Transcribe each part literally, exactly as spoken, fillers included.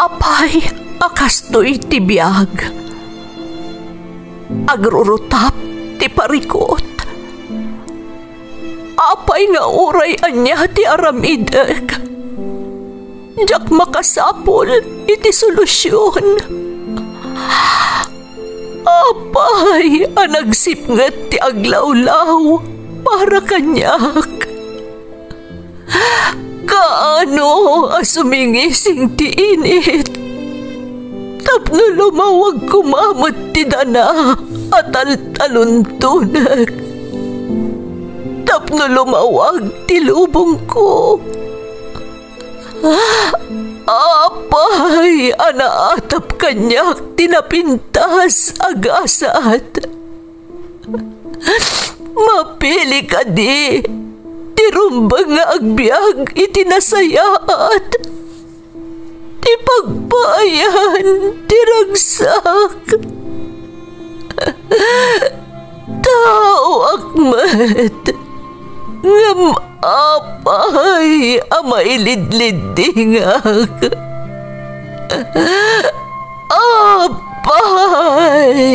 Apay a kastoy ti biag? Agrurutap ti parikut. Apay nga uray ania ti aramidek, diak makasapul iti solusion. Apay a nagsipnget ti aglawlaw para kaniak? Kaano a sumingising ti init tapno lumawag koma met ti dana a taltaluntonek, tapno lumawag ti lubongko? Apay a naatap kaniak ti napintas a gasat? Mapili kadi ti rumbeng nga agbiag iti nasayaat, ti pagpaayan ti ragsak? Taoak met, ngem apay a mailidliddingak? Apay!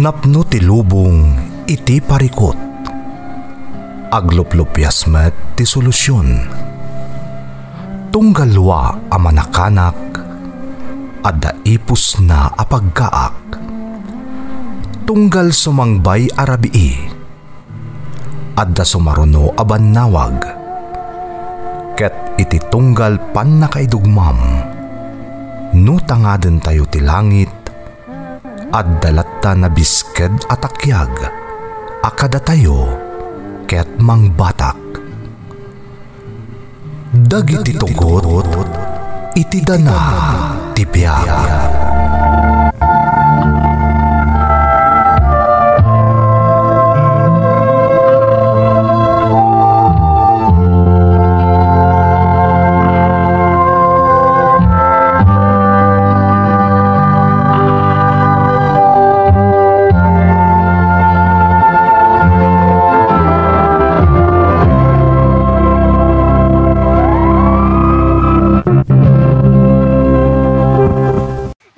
Napno ti lubong iti parikut. Agluplupias met ti solusion. Tunggal lua a manakanak, adda ipusna a pagkaak. Tunggal sumangbay a rabii, adda sumaruno a bannawag. Ket iti tunggal pannakaidugmam, no tangadentayo ti langit, adda latta nabisked a takiag a kadatayo ket mangbatak. Dagiti tugot iti dana ti biag.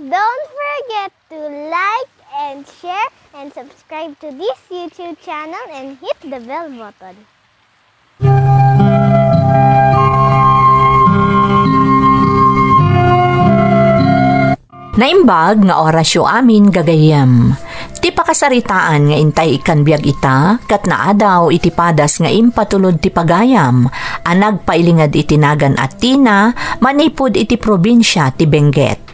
Don't forget to like and share and subscribe to this YouTube channel and hit the bell button. Naimbag nga orasyo amin gagayyem. Ti pakasaritaan nga intay ikkan biag ita, ket naadaw iti padas nga impatulod ti pagayam a nagpailinged iti nagan a Tina manipud iti probinsia ti Benguet.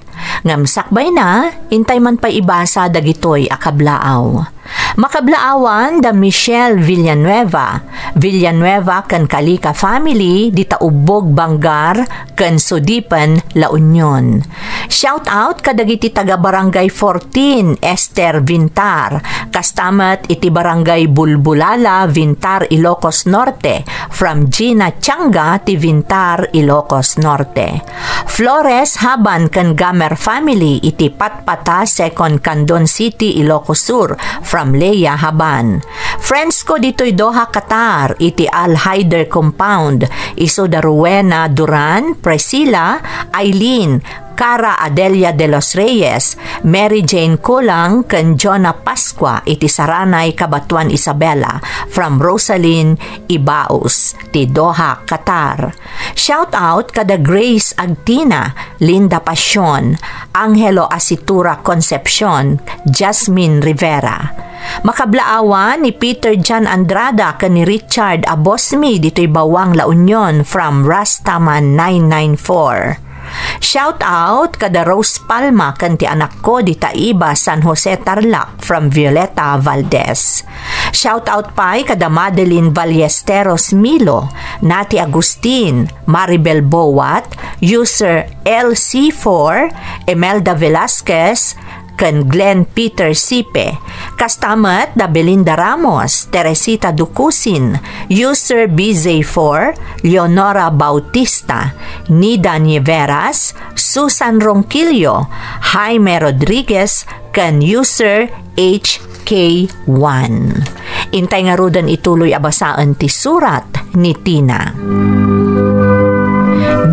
Ngem sakbayna, intay man pay ibasa dagitoy a kablaaw. Makablaawan da Michelle Villanueva, Villanueva ken Calica family, dita Ubbog, Bangar, ken Sudipen, La Union. Shout out kadagiti taga Barangay fourteen, Esther Vintar, kasta met iti Barangay Bulbulala, Vintar, Ilocos Norte, from Gina Tianga ti Vintar, Ilocos Norte. Flores Haban ken Gamer family iti Patpata, Second Candon City, Ilocos Sur, from Leia Haban. Friends ko ditoy Doha, Qatar, iti Al Haider Compound, isu da Rowena Duran, Priscilla, Eileen, Cara Adelia de los Reyes, Mary Jane Kulang, ken Jonah Pascua iti Saranay, Cabatuan, Isabela, from Rosalyn Ibaos, ti Doha, Qatar. Shout out kada Grace Agtina, Linda Pasion, Angelo Asitura Concepcion, Jasmine Rivera. Makablaawan ni Peter John Andrada ken ni Richard Abosmi ditoy Bawang, La Union, from Rastaman nine nine four. Shout out kada Rose Palma ken ti anakko dita Iba, San Jose, Tarlac, from Violeta Valdez. Shout out pay kada Madeline Ballesteros Milo, Nati Agustin, Maribel Bowat, user L C four, Imelda Velasquez, ken Glenn Peter Sipe. Kasta met da Belinda Ramos, Teresita Ducusin, user B Z four, Leonora Bautista, Nida Nieveras, Susan Ronquillo, Jaime Rodriguez, ken user H K one. Intay ngaruden ituloy a basaen ti surat ni Tina.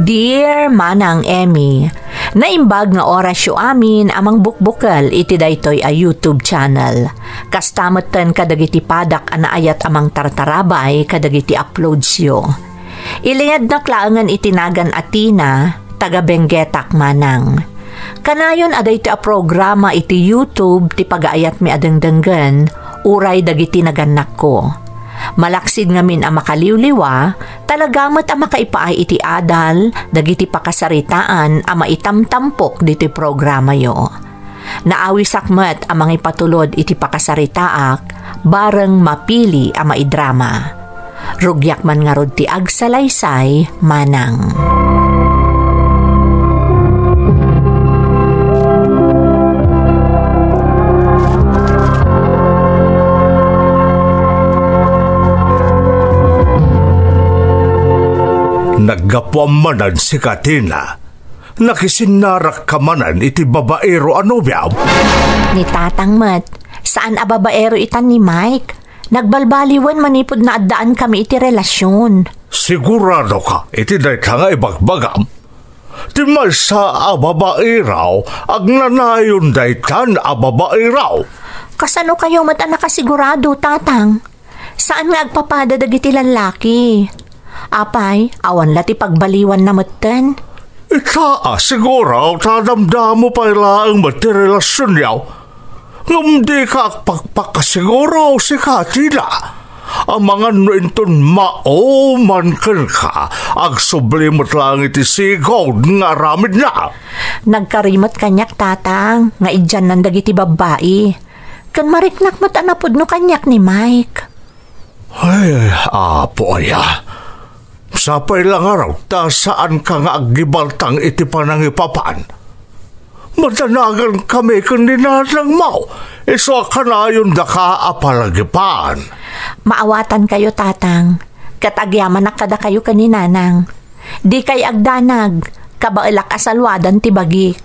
Dear Manang Emmy, naimbag nga orasyo amin a mangbukbukel iti daytoy a YouTube channel. Kasta metten kadagiti padak a naayat a mangtartarabay kadagiti uploadsyo. Ilingednak laengen iti nagan a Tina, taga Benguetak manang. Kanayon a daytoy a programa iti YouTube ti pagaayatmi a dengdenggen, uray dagiti nagannakko. Malaksid ngamin a makaliwliwa, talaga met a makaipaay iti adal dagiti pakasaritaan a maitamtampok ditoy programayo. Naawisak met a mangipatulod iti pakasaritaak, bareng mapili a maidrama. Rugiak man ngarud ti agsalaysay, manang. Naggapuam manen sika, Tina. Nakisinnarakka manen iti babaero a nobiam? Ni Tatang met, saan a babaero itan ni Mike. Nagbalbaliwen manipud naaddaan kami iti relasyon. Sigurado ka iti dayta nga ibagbagam? Ti maysa a babaero, agnanayon daytan a babaero. Kasano kayo met a nakasigurado, Tatang? Saan nga agpapada dagiti lallaki? Apay, awan la ti pagbaliwanna metten? Ita a siguro ta damdamo pay laeng met ti relasyonyo. Ngem dika agpakpakasiguro sika, Tina. Amangan no inton mao man kenka, agsubli met laeng iti sigud nga aramidna. Nagkari met kaniak, Tatang, nga idiannan dagiti babbai. Ken mariknak met a napudno kaniak ni Mike. Ay, Apo aya. Sapay la ngarud ta saanka nga aggibaltang iti panangipapan. Madanagankami ken ni nanangmo, isu a kanayondaka a palagipan. Maawatankayo, Tatang, ket agyamanak kadakayo ken ni Nanang. Dikay agdanag, kabaelak a saluadan ti bagik.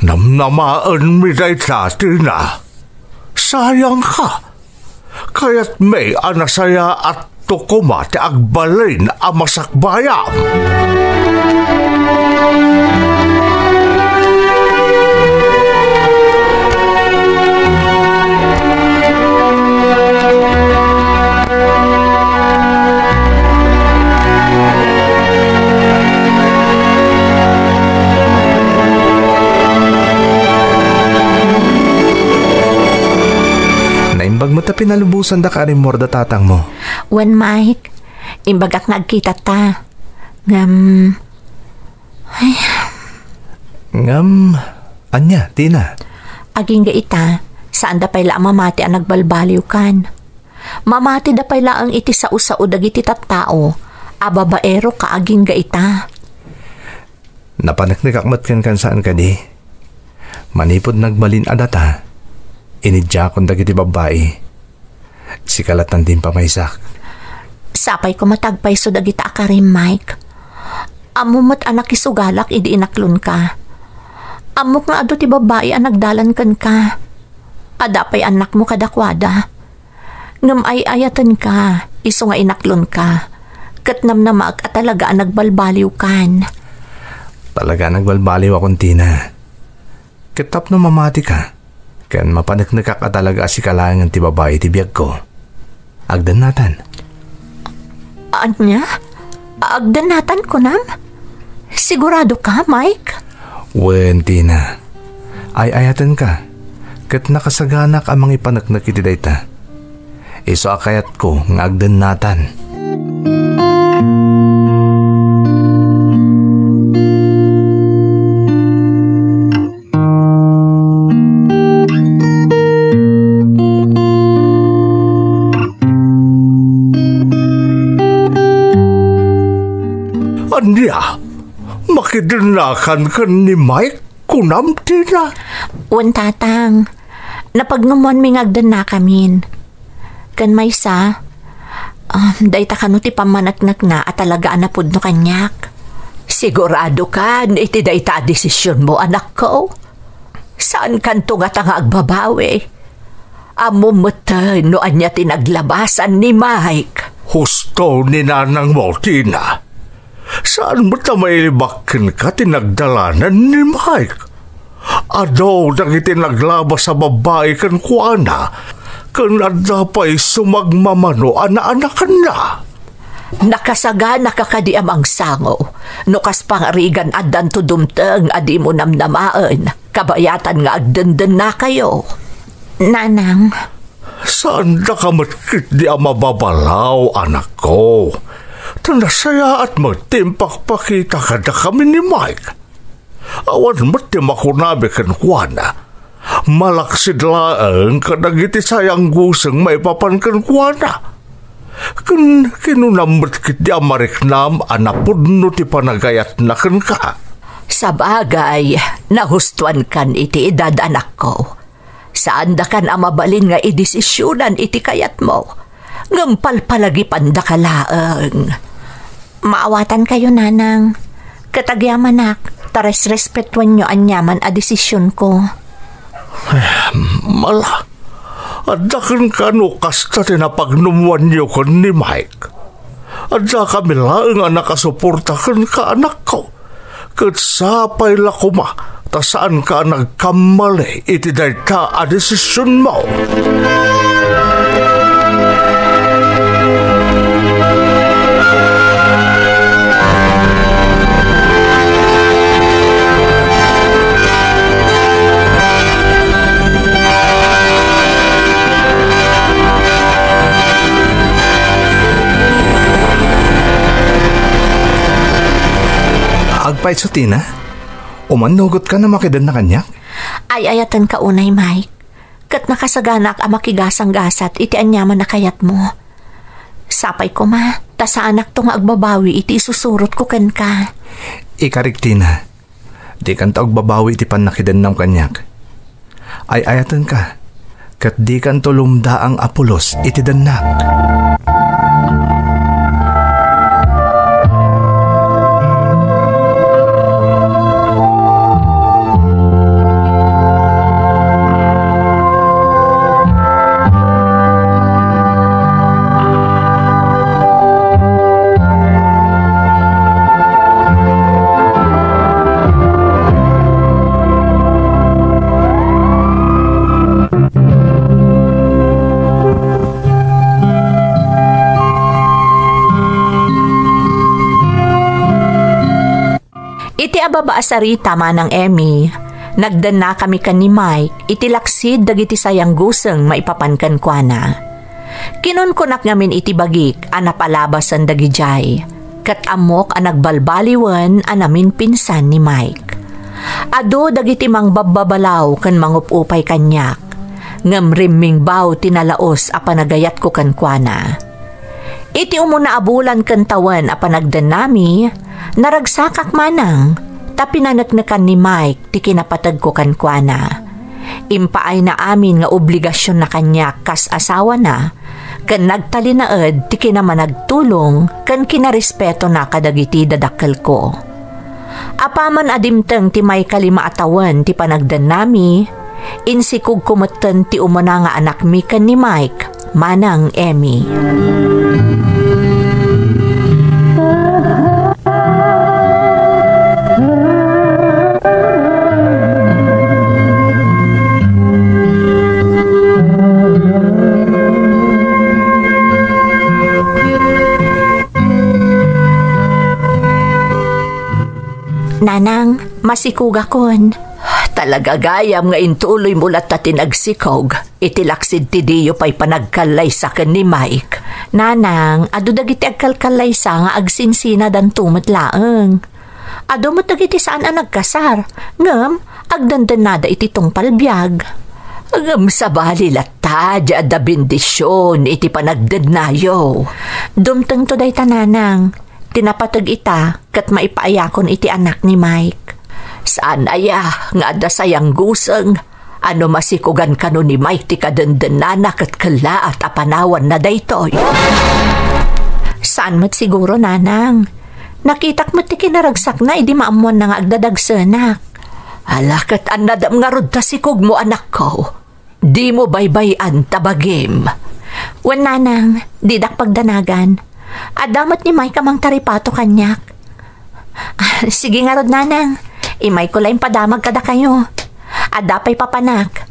Namnamaenmi dayta, Tina. Sayangka. Kayatmi a nasayaatto koma ti agbalin a masakbayam. Naimbag met a pinalubosan daka a rimmuar da tatangmo. Wen, Mike, imbagak nga agkita ta. Ngem, ay. Ngem, ania, Tina? Agingga ita, saanda pay la a mamati a nagbalbaliwkan. Mamatida pay laeng iti sao-sao dagiti tattao a babaero ka agingga ita. Napaneknekak met kenka saan kadi. Manipud nagbalin a data, inidiakon dagiti babbai. Sika lattan ti impamaysak. Sapay koma ta agpayso dagita a karim, Mike. Ammom met a nakisugalak idi inaklonka. Ammok nga adu ti babbai a nagdalan kenka. Adda pay annakmo kadakuada. Ngem ay-ayatenka, isu nga inaklonka, ket namnamaek a talaga a nagbalbaliwkan. Talaga a nagbalbaliwakon, Tina. Ket tapno mamatika, ken mapaneknekak a talaga a sika laengen ti babai ti biagko, agdennatan. Ania? Agdennatan kunam? Sigurado ka, Mike? Wen, Tina. Ay-ayatenka, ket nakasaganak a mangipaneknek iti dayta. Isu a kayatko nga agdennatan. Ania? Makidennakan ken ni Mike, kunam, Tina? Wen, Tatang. Napagnumoanmi nga agdennakamin. Ken maysa, ah, dayta kano ti pammaneknekna a talaga a napudno kaniak. Sigurado ka iti dayta a desisionmo, anakko? Saankanto ngata nga agbabawi. Ammom metten no ania ti naglabasan ni Mike. Husto ni nanangmo, Tina. Saan met a mailibak kenka ti nagdalanan ni Mike. Adu dagiti naglabas a babbai kenkuana, ken adda pay sumagmamano a naanakanna. Nakasaganaka kadi a mangsango no kas pangarigan addanto dumteng a dimo namnamaen, kabayatan nga agdendennakayo? Nanang. Saandaka met ketdi a mababalaw, anakko. Ta nasayaat met ti impakpakita kadakami ni Mike. Awan met ti makunami kenkuana. Malaksid laeng kadagiti sayangguseng maipapan kenkuana. Ken kinunam met ketdi a mariknam a napudno ti panagayatna kenka. Sabagay, nahustoankan iti edad, anakko. Saandakan a mabalin nga idesisionan iti kayatmo, ngem palpalagipandaka laeng. Maawatankayo, Nanang. Ket agyamanak, ta resrespetuenyo aniaman a desisionko. Mala, adda kenka no kasta ti napagnumoanyo ken ni Mike. Adda kami laeng a nakasuporta kenka, anakko. Ket sapay la koma ta saanka a nagkammali iti dayta a desisionmo. Agpayso, Tina? Umannugotka a makidenna kaniak? Ay-ayatenka unay, Mike. Ket nakasaganak a makigasanggasat iti aniaman a kayatmo. Sapay koma, ta saanakto nga agbabawi iti isusurotko kenka. Ikarik, Tina. Dikanto agbabawi iti pannakidennam kaniak. Ay-ayatenka, ket dikanto lumdaang a pulos iti dennak. Iti ababa a sarita, Manang Emmy, nagdennakami ken ni Mike iti laksid dagiti sayangguseng maipapan kenkuana. Kinunkunak ngamin iti bagik a napalabasan dagidiay, ket ammok a nagbalbaliwen a naminpinsan ni Mike. Adu dagiti mangbabbabalaw ken mangup-upay kaniak, ngem rimmingbaw ti nalaus a panagayatko kenkuana. Iti umuna a bulan ken tawen a panagdennami, naragsakak manang ta pinaneknekan ni Mike ti kinapategko kenkuana. Impaayna amin nga obligasionna kaniak kas asawana, ken nagtalinaed ti kinamanagtulong ken kinarespetona kadagiti dadakkelko. Apaman a dimteng ti maikalima a tawen ti panagdennami, insikogko metten ti umuna nga anakmi ken ni Mike, Manang Emmy. Nanang, masikogakon. Talaga gayam nga intuloymo latta ti nagsikog iti laksid ti diyo pay panagkallaysa ken ni Mike. Nanang, adu dagiti agkalkallaysa nga agsinsinadanto met laeng. Adu met dagiti saan a nagkasar, ngem agdendennada iti tungpal biag. Ngem sabali latta, di adda bendision iti panagdennayo. Dumtengto dayta, Nanang. Ti napateg ita ket maipaayakon iti anak ni Mike. Saan aya nga adda sayangguseng a no masikogan kano ni Mike ti kadendennana ket kellaat a panawanna daytoy? Saan met siguro, Nanang. Nakitak met ti kinaragsakna idi maammoanna nga agdadagsenak. Ala, ket annadem ngarud ta sikogmo, anakko. Dimo baybay-an ta bagim. Wen, nanang, didak pagdanagan. Adda met ni Mike a mangtaripato kaniak. Ah, sige ngarud, nanang. Imayko la impadamag kadakayo. Adda pay papanak.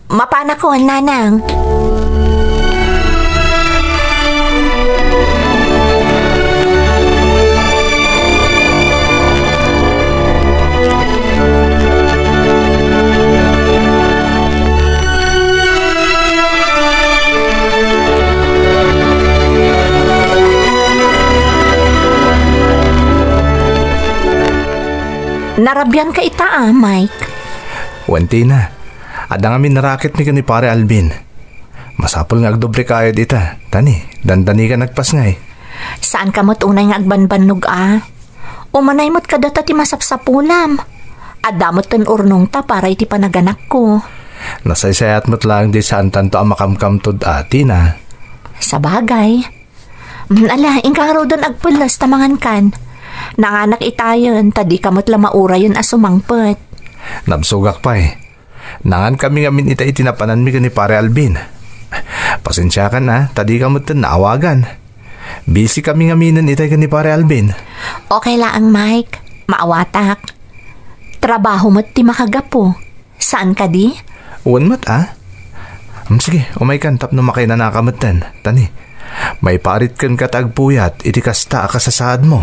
Mapanakon, nanang. Narabianka ita, a, Mike? Wen, Tina. Adda ngamin naraketmi ken ni Pare Alvin. Masapul nga agdoble kayod ita. Tani, dandani ka nagpasngay. Saanka met unay nga agbanbannog, a? Umanay met kadata ti masapsapulam. Adda met ten urnongta para iti panaganakko. Nasaysayat met laeng di saantanto a makamkamtod, a, Tina. Sabagay. Mm, ala, inka ngaruden agpellas ta mangankan. Nanganak itayen, ta dika met la maurayen a sumangpet. Nabsogak pay. Nangankami ngamin ita iti napananmi ken ni Pare Alvin. Pasensiakan, a, ta dika met ten naawagan. Busy kami ngaminen ita ken ni Pare Alvin. Okay laeng, Mike. Maawatak. Trabaho met ti makagapu. Saan kadi? Wen met, a? Mm, sige, umaykan tapno makainanaka metten. Tani, maiparit kenka ta agpuyat iti kasta a kasasaadmo.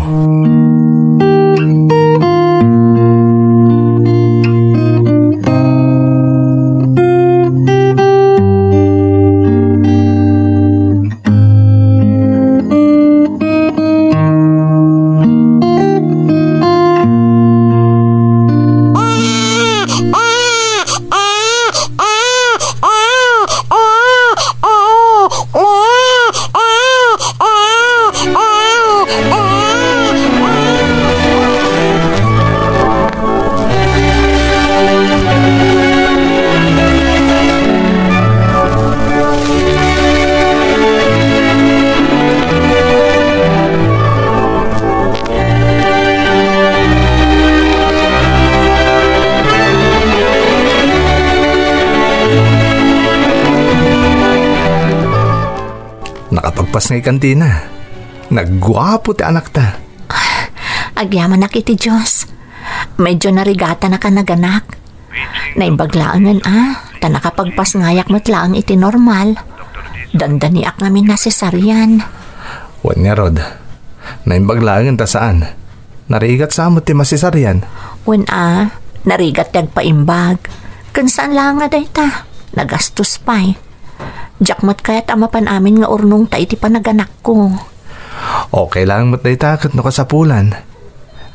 Nakapagpasngay kanti na. Nagguapo ti anakta. Agyamanak iti Dios. Medyo narigatanak a naganak. Naimbag laengen a, ta nakapagpasngayak met laeng iti normal. Dandaniak ngamin na cesarean. Wen ngarud, naimbag laengen ta saan. Narigat sa met ti masesarian. Wen a, narigat ti agpaimbag. Ken saan laeng nga dayta, nagastos pay. Diak met kayat a mapan amin nga urnongta iti panaganakko. Okay laeng met dayta ket no kasapulan.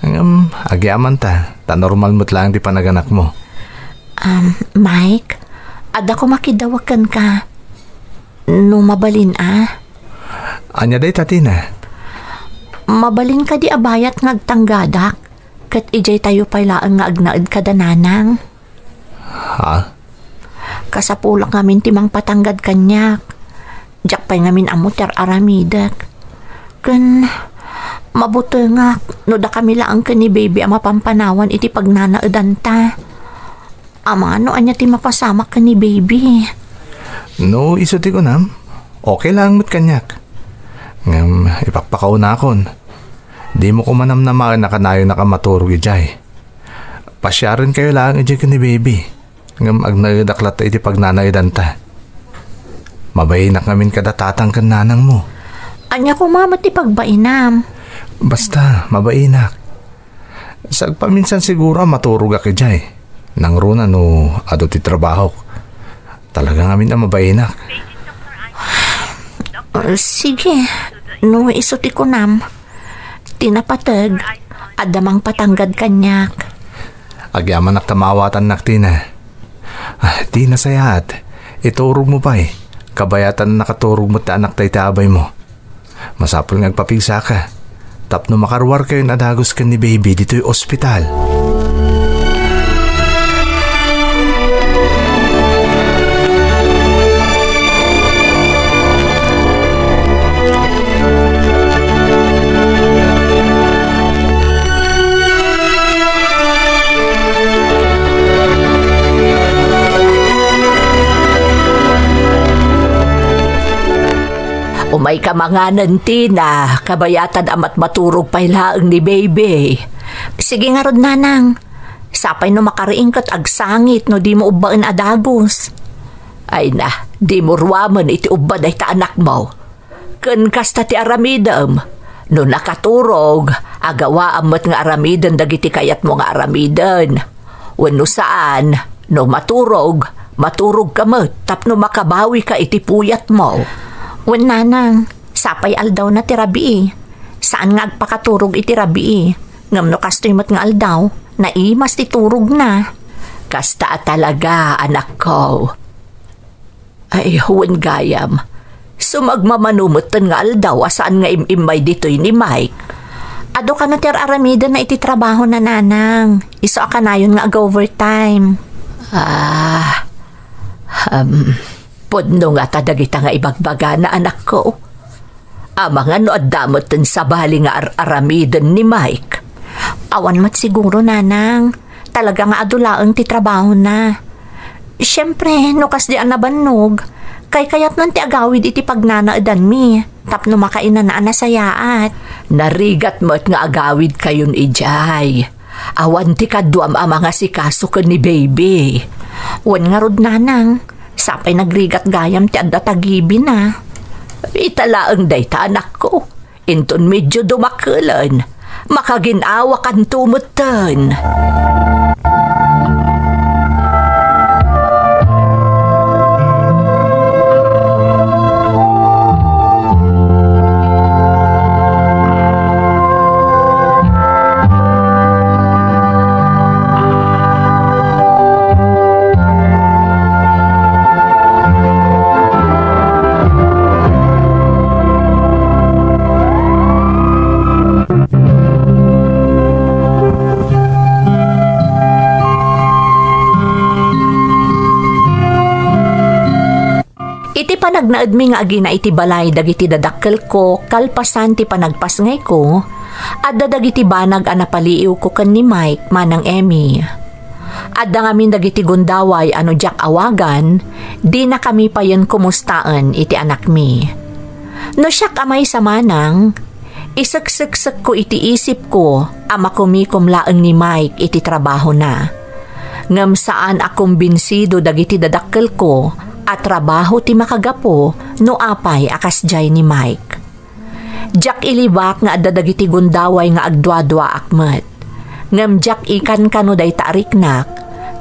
Ngem, agyamanta, ta normal met laeng ti panaganakmo. Um, Mike, adda koma kiddawek kenka. No mabalin a. Ania dayta, Tina? Mabalin kadi a bayat nga agtanggadak, ket idiay tayo pay laeng nga agnaed kada nanang. Ha? Kasapulak ngamin ti mangpatanggad kaniak. Diak pay ngamin ammo ti ar-aramidek. Ken mabutengak no dakami laeng ken ni baby a mapampanawan iti pagnanaedanta. Amangan no ania ti mapasamak ken ni baby. No isu ti kunam, okay laeng met kaniak. Ngem ipakpakaunakon. Dimo koma namnamaen a kanayonak a maturog idiay. Pasiarenkayo laeng idiay ken ni baby. Ngem agnaedak latta iti pagnanaedanta. Mabainak ngamin kada tatang ken nanangmo. Ania koma met ti pagbainam? Basta, mabainak. Sagpaminsan siguro a maturogak idiay. Nangruna no adu ti trabahok. Talaga ngamin a mabainak. Ah, sige, no isu ti kunam. Ti napateg, adda mangpatanggad kaniak. Agyamanak ta maawatannak, Tina. Ah, Tina, sayaat. Iturogmo pay. Kabayatan a nakaturog met ti anakta iti abaymo. Masapul nga agpapigsaka. Tapno makaruarkayon a dagus ken ni baby ditoy ospital. Pay ka manganen, Tina, kabayatan a matmaturog pay laeng ni Baby. Sige ngarud, Nanang. Sapay no makariing ket agsangit no dimo ubbaen a dagus. Ay na, dimo ruamen iti ubba dayta anakmo. Ken kasta ti aramidem. No nakaturog, agawaam met nga aramiden dagiti kayatmo nga aramiden. Wenno saan, no maturog, maturogka met tapno makabawika iti puyatmo. Wen, Nanang, sapay aldawna ti rabii. Saan nga agpakaturog iti rabii. Ngem no kastoy met nga aldaw, naimas ti turogna. Kasta a talaga, anakko. Ay, wen gayam. Sumagmamano metten nga aldaw a saan nga im-immay ditoy ni Mike. Adu kano ti ar-aramidenna iti trabahona, Nanang. Isu a kanayon nga ag-overtime. Ah, um, pudno ngata dagita nga ibagbagana, anakko. Amangan no adda metten sabali nga ar-aramiden ni Mike. Awan met siguro, Nanang. Talaga nga adu laeng ti trabahona. Siempre, no kasdi a nabannog, kaykayatnan ti agawid iti pagnanaedanmi tapno makainana a nasayaat. Narigat met nga agawidkayon idiay. Awan ti kaduam a mangasikaso ken ni Baby. Wen ngarud, Nanang, sapay nagrigat gayam ti adda tagibina. Ita laeng dayta, anakko. Inton medio dumakelen, makagin-awakanto metten. Iti panagnaedmi nga agina iti balay dagiti dadakkelko kalpasan ti panagpasngayko, adda dagiti banag a napaliiwko ken ni Mike manang Emmy. Adda ngamin dagiti gundaway a no diak awagan, dinakami payen kumustaen iti anakmi. No siak a maysa manang, isekseksekko iti isipko a makumikom laeng ni Mike iti trabahona. Ngem saan a kumbinsido dagiti dadakkelko a trabaho ti makagapu no apay a kasdiay ni Mike. Diak ilibak nga adda dagiti gundaway nga agduaduaak met. Ngem diak ikankano dayta a riknak,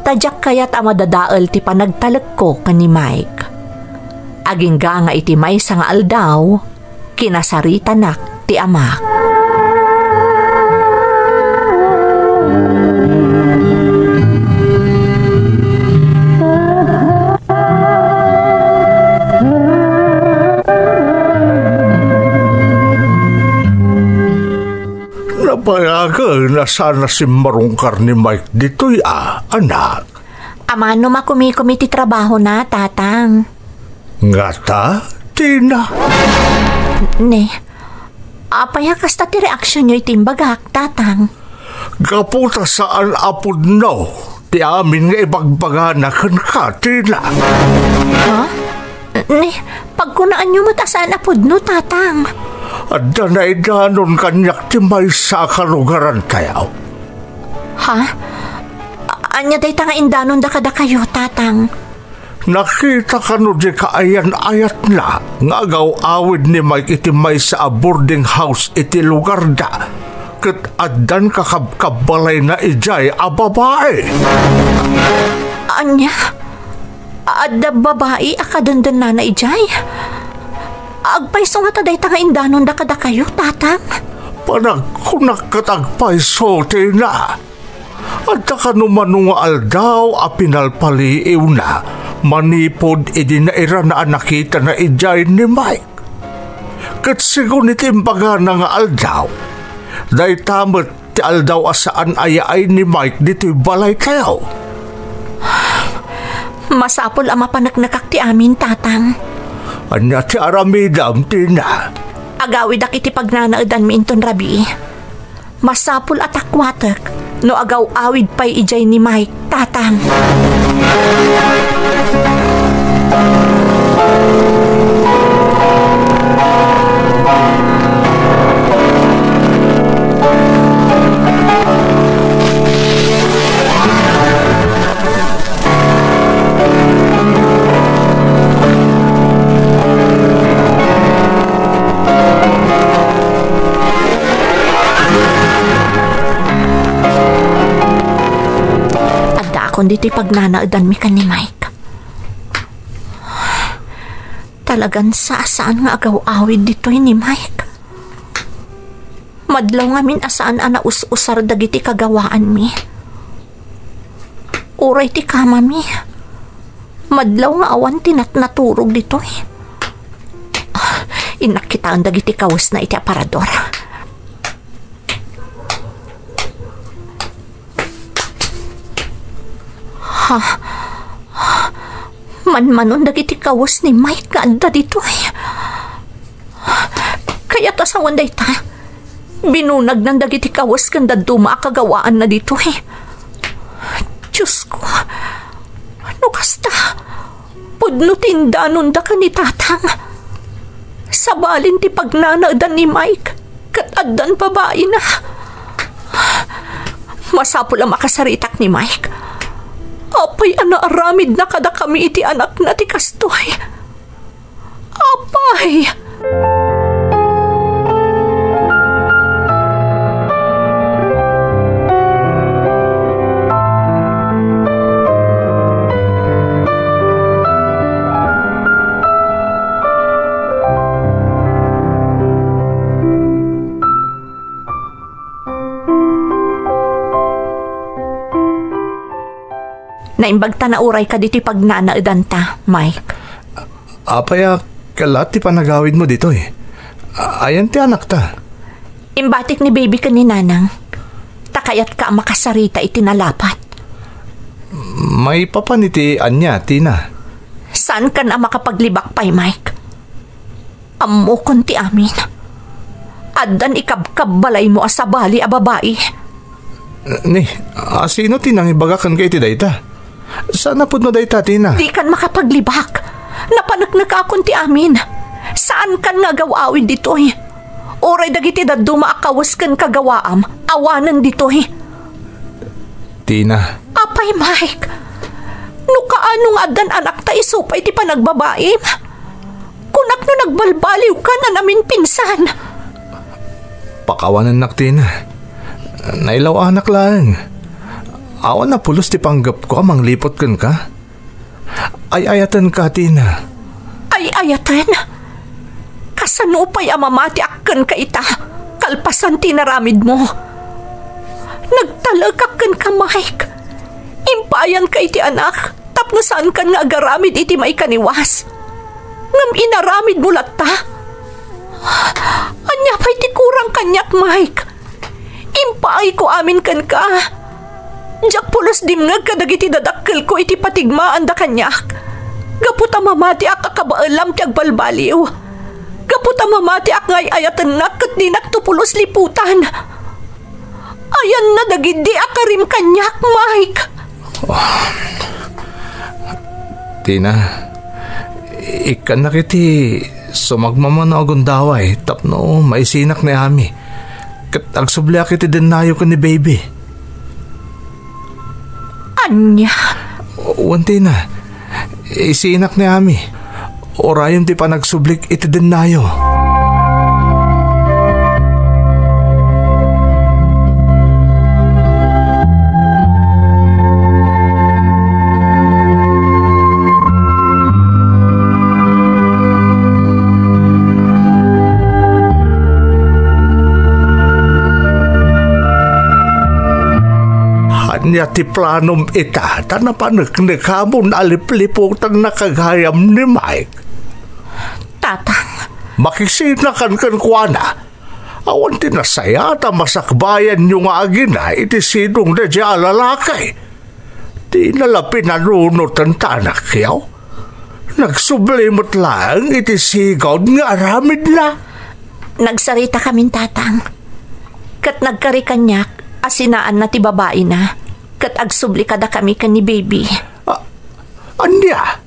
ta diak kayat a madadael ti panagtalekko ken ni Mike. Agingga nga iti maysa nga aldaw, kinasaritanak ti amak. Nabayagen a saan a simmarungkar ni Mike ditoy a, anak. Amangan no makumikom iti trabahona, Tatang. Ngata, Tina? Ne, apay a kasta ti reaksionyo iti imbagak, Tatang? Gapu ta saan a pudno ti amin nga ibagbagana kenka, Tina. Ha? Ne, pagkunaanyo met a saan a pudno, Tatang. Adda naidanon kaniak ti maysa a kalugarantayo. Ha? A-, ania dayta nga indanonda kadakayo, Tatang? Nakita kano di kaayan-ayatna nga agaw-awid ni Mike iti maysa a boarding house iti lugarda, ket addan kakabkabbalayna idiay a babai? Ania? Adda babai a kadendennana idiay? Agpayso ngata dayta nga indanonda kadakayo, Tatang? Panagkunak ket agpayso, Tina. Adda kano mano nga aldaw a pinalpaliiwna manipud idi nairana a nakitana idiay ni Mike. Ket segun iti imbagana nga aldaw, dayta met ti aldaw a saan a yaay ni Mike ditoy balaytayo. Masapul a mapaneknekak ti amin, Tatang. Ania ti aramidem, Tina? Agawidak iti pagnanaedanmi inton rabii. Masapul a takkuatek no agaw-awid pay idiay ni Mike, Tatang. Ipanakkon ditoy pagnanaedanmi ken ni Mike. Talagan saan-saan nga agaw-awid ditoy ni Mike. Madlaw ngamin a saan a naus-usar dagiti kagawaanmi. Uray ti kamami, madlaw nga awan ti natnaturog ditoy. Innak kitaen dagiti kawesna iti aparador. Ha? Manmanon dagiti kawes ni Mike nga adda ditoy. Kayat a sawen dayta. Binunagnan dagiti kawes ken dadduma a kagawaanna ditoy. Diosko, no kasta, pudno ti indanonda ken ni Tatang. Sabalin ti pagnanaedan ni Mike ket addan babaina. Masapul a makasaritak ni Mike. Apay a naaramidna kadakami iti anakna ti kastoy? Apay! Naimbag ta nauray ka ditoy pagnanaedanta, Mike. Apay a kella ti panagawidmo ditoy? A-, ayan ti anakta? Imbatik ni Baby ken ni Nanang. Ta kayatka a makasarita iti nalapat. Maipapan iti ania, Tina? Saankan a makapaglibak pay, Mike. Ammokon ti amin. Addan ikabkabbalaymo a sabali a babai. Ni, asino ti nangibaga kenka iti dayta? Saan a pudno dayta, Tina? Dikan makapaglibak. Napaneknekakon ti amin. Saankan nga agaw-awid ditoy. Uray dagiti dadduma a kawes ken kagawaam, awanen ditoy. Tina. Apay, Mike, no kaano nga addan anakta isu pay ti panagbabaim? Kunak no nagbalbaliwkan a naminpinsan. Pakawanennak, Tina. Nailaw-anak laeng. Awan a pulos ti panggepko a mangliput kenka. Ay-ayatenka, Tina. Ay-ayaten? Kasano pay a mamatiak kenka ita, kalpasan ti inaramidmo? Nagtalekak kenka, Mike. Impaayanka iti anak tapno saankan nga agaramid iti maikaniwas. Ngem inaramidmo latta? Ania pay ti kurang kaniak, Mike? Impaayko amin kenka. Diak pulos dimngeg kadagiti dadakkelko iti patigmaanda kaniak. Gapu ta mamatiak a kabaelam ti agbalbaliw. Gapu ta mamatiak nga ay-ayatennak ket dinakto pulos liputan. Ayanna dagidi a karim kaniak, Mike. Tina, ikkannak iti sumagmamano a gundaway tapno maisinak ni Ami. Ket agsubliak iti dennayo ken ni Baby. Ania? Wen, Tina, isinak ni Ami. Urayem ti panagsublik iti dennayo. Ania ti planom ita, ta napaneknekamon a lipliputannak gayam ni Mike? Tatang. Makisinakan kenkuana. Awan ti nasayaat a masakbayanyo nga agina iti sidong daydiay a lalaki. Dina la pinanunoten ta anakyo. Nagsubli met laeng iti sigud nga aramidna. Nagsaritakamin, Tatang. Ket nagkari kaniak a sinaanna ti babaina, ket agsubli kadakami ken ni Baby. A-, ania?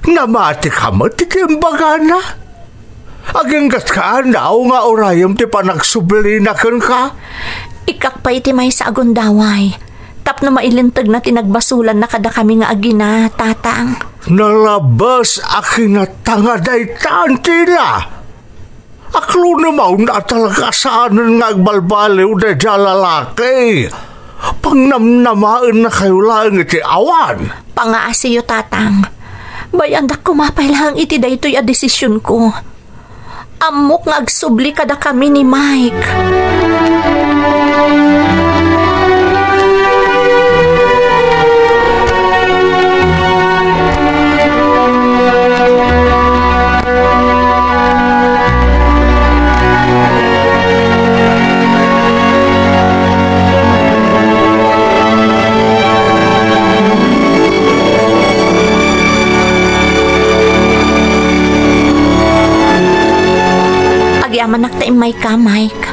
Namatika met iti imbagana? Aginggatka, naw nga urayem ti panagsublina kenka? Ikkak pay ti maysa a gundaway tapno mailintegna ti nagbasolanna kadakami nga agina, Tatang. Nalabas a kinatanga dayta, Tina. Aklonem a talaga saanen nga agbalbaliw daydiay a lalaki. Pangnamnamaennakayo laeng iti awan. Pangaasiyo, Tatang. Bay-andak koma pay laeng iti daytoy a desisionko. Ammok nga agsubli kadakami ni Mike. Agyamanak ta immayka, Mike.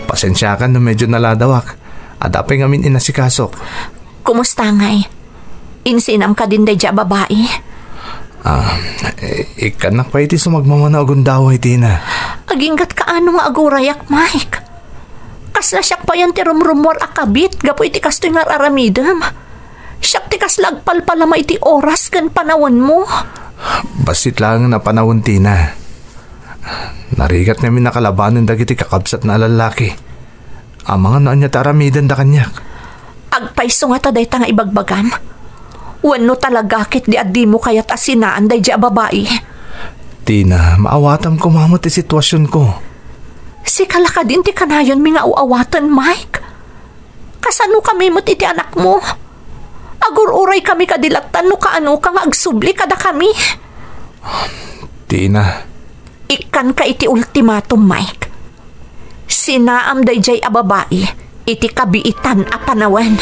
Pasensiakan no medyo naladawak. Adda pay ngamin inasikasok. Kumusta ngay? Insinam kadin daydiay a babai? Ah, i-, ikkannak pay iti sumagmamano a gundaway, Tina. Agingga't kaano nga agurayak, Mike. Kasla siak payen ti rumrummuar a kabit gapu iti kastoy nga ar-aramidem. Siak ti kasla agpalpalama iti oras ken panawenmo. Bassit laeng a panawen, Tina. Narigat ngamin a kalabanen dagiti kakabsatna a lallaki. Amangan no ania ti aramidenda kaniak. Agpayso ngata dayta nga ibagbagam? Wenno talaga ketdi a dimo kayat a sinaan daydiay a babai? Tina, maawatam koma met ti situasionko. Sika la kadin ti kanayonmi nga aw-awaten, Mike. Kasanokami met iti anakmo? Agur-uraykami kadi latta no kaanoka nga agsubli kadakami? Tina. Ikkanka iti ultimatum, Mike. Sinaam daydiay a babai iti kabiitan a panawen.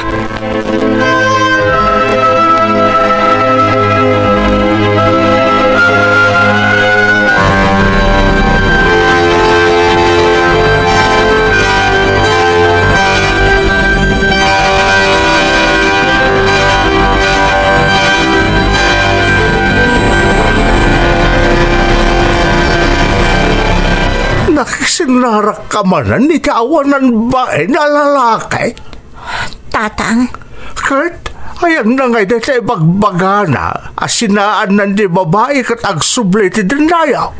Nakisinnarakka manen iti awanan bain a lalaki? Tatang. Ket, ayanna ngay dayta ibagbagana a sinaanna ti babai ket agsubli iti dennayo?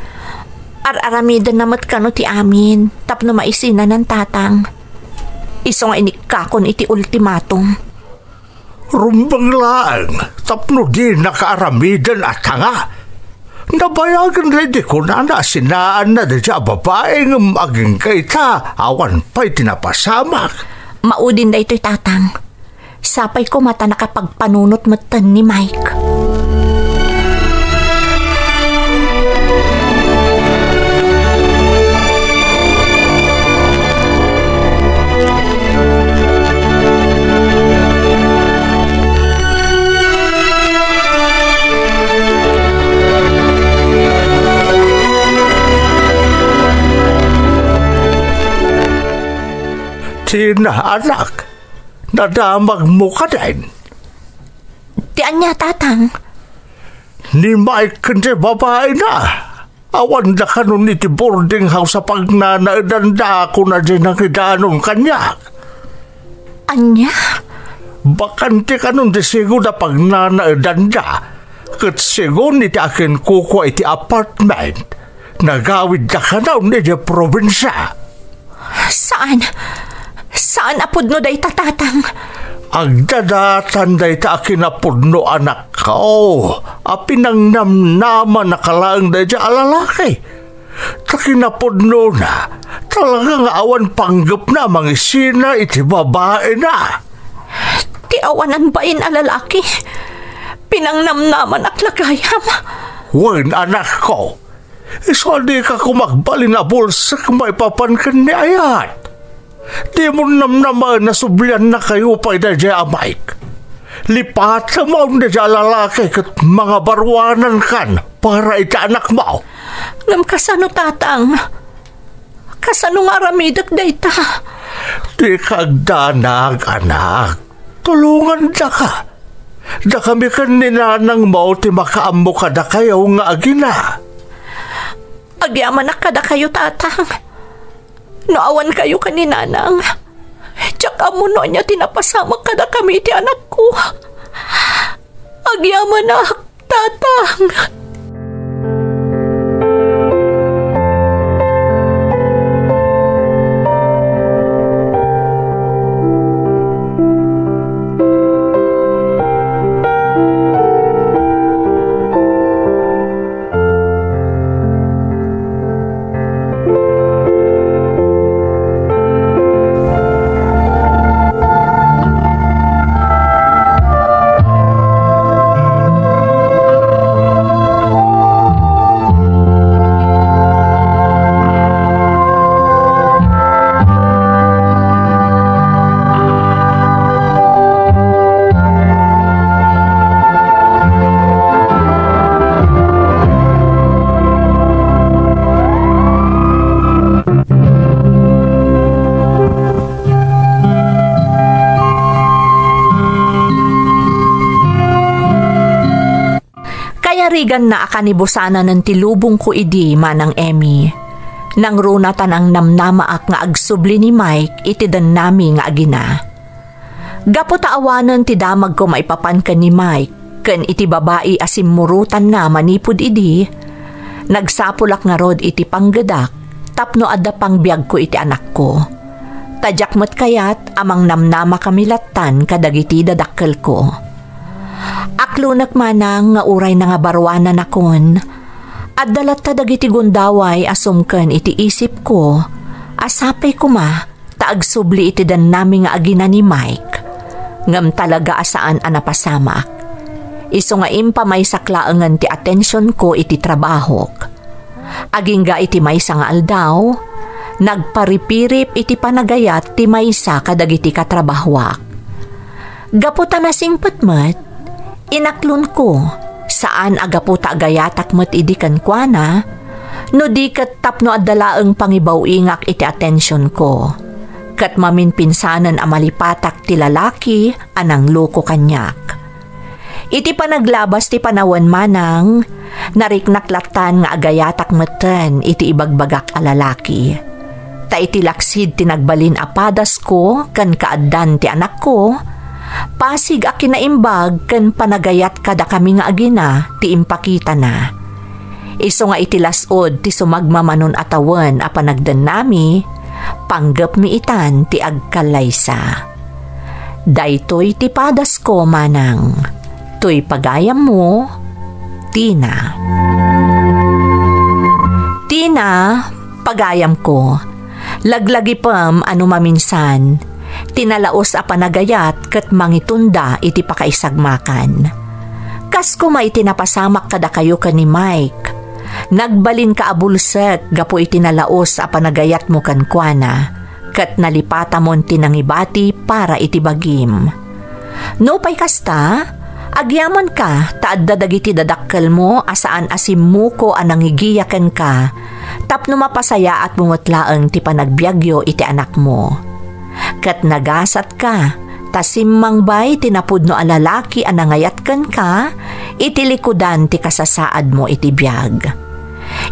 Ar-aramidenna met kano ti amin tapno maisinanan, Tatang. Isu nga inikkakon iti ultimatum. Rumbeng laeng tapno dinaka aramiden a tanga. Nabayagen daydi kunana a sinaanna daydi a babai ngem agingga ita, awan pay ti napasamak. Maudin daytoy, Tatang. Sapay koma ta nakapagpanunot metten ni Mike. Tina, anak, nadamagmo kadin? Ti ania, Tatang? Ni Mike ken ti babaina. Awanda kanon iti boarding house a pagnanaedanda, kuna diay nangidanon kaniak. Ania? Bakante kanon ti sigud a pagnanaedanda, ket segun iti akinkukua iti apartment, nagawidda kanon idiay probinsia. Saan? Saan a pudno dayta, Tatang? Agdadatan dayta a kinapudno, anakko, a pinangnamnamanaka laeng daydiay a lalaki. Ta kinapudnona, talaga nga awan panggepna a mangisina iti babaina. Ti awanan bain a lalaki, pinangnamnamanak la gayam. Wen, anakko, isu a dika koma agbalin a bulsek maipapan ken ni ayat. Dimon namnamaen a subliannakayo pay daydiay a Mike. Lipatem a daydiay a lalaki ket mangabaruanankan para iti anakmo. Ngem kasano, Tatang? Kasano nga aramidek dayta? Dika agdanag, anak. Tulongandaka. Dakami ken ni nanangmo ti makaammo kadakayo nga agina. Agyamanak kadakayo, Tatang. No awankayo ken ni Nanang, diak ammo no ania ti napasamak kadakami iti anakko. Agyamanak, Tatang. Riganna a kanibusananen ti lubongko idi, Manang Emmy. Nangruna ta nangnamnamaak nga agsubli ni Mike iti dennami nga agina. Gapu ta awanen ti damagko maipapan ken ni Mike ken iti babai a simmurotanna manipud idi, nagsapulak ngarud iti panggedak tapno adda pangbiagko iti anakko. Ta diak met kayat a mangnamnamakami lattan kadagiti dadakkelko. Aklonek manang nga uray nangabaruananakon, adda latta dagiti gundaway a sumken iti isipko a sapay koma ta agsubli iti dennami nga agina ni Mike. Ngem talaga a saan a napasamak. Isu nga impamaysak laengen ti atensionko iti trabahok. Agingga iti maysa nga aldaw, nagparipirip iti panagayat ti maysa kadagiti katrabahoak. Gapu ta nasingpet met, inaklonko, saan a gapu ta agayatak met idi kenkuana, no di ket tapno adda laeng pangibaw-ingak iti atensionko. Ket maminpinsanen a malipatak ti lalaki a nangloko kaniak. Iti panaglabas ti panawen manang, nariknak lattan nga agayatak metten iti ibagbagak a lalaki. Ta iti laksid ti nagbalin a padasko ken kaaddan ti anakko, pasig a kinaimbag ken panagayat kadakami nga agina ti impakitana. Isu nga iti las-ud ti sumagmamanon a tawen a panagdennami, panggepmi itan ti agkallaysa. Daytoy ti padasko, manang. Toy pagayammo, Tina. Tina, pagayamko, laglagipem a no maminsan, ti nalaus a panagayat ket mangitunda iti pakaisagmakan. Kas koma iti napasamak kadakayo ken ni Mike, nagbalinka a bulsek gapu iti nalaus a panagayatmo kenkuana, ket nalipatamon ti nangibati para iti bagim. Nupay kasta, agyamanka ta adda dagiti dadakkelmo a saan a simmuko a nangigiya kenka tapno mapasayaatmo met laeng ti panagbiagyo iti anakmo. Ket nagasatka ta simmangbay ti napudno a lalaki a nangayat kenka iti likudan ti kasasaadmo iti biag.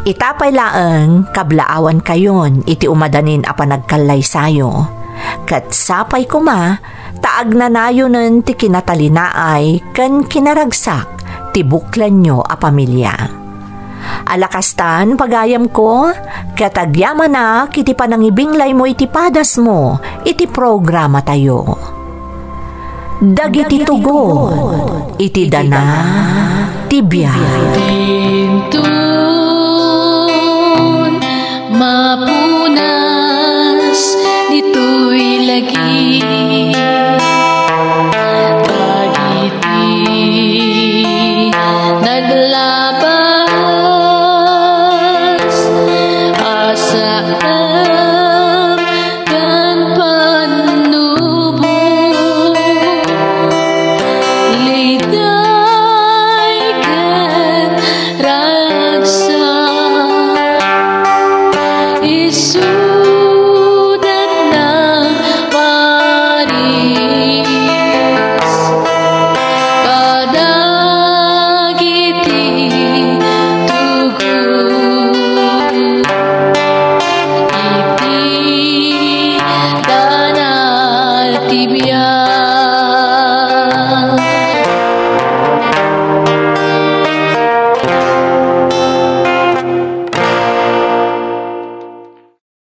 Ita pay laeng, kablaawankayon iti umadanin a panagkallaysayo. Ket sapay koma ta agnanayonen ti kinatalinaay ken kinaragsak ti buklanyo a pamilya. Ala kastan, pagayamko, ket agyamanak iti panangibinglaymo iti padasmo iti programatayo. Dagiti tugon iti dana ti biag. Inton mapunas ditoy lagi, dagiti naglabas a saan ken pannubo, liday ken ragsak, isudat na paris kadagiti tugot iti dana ti biag.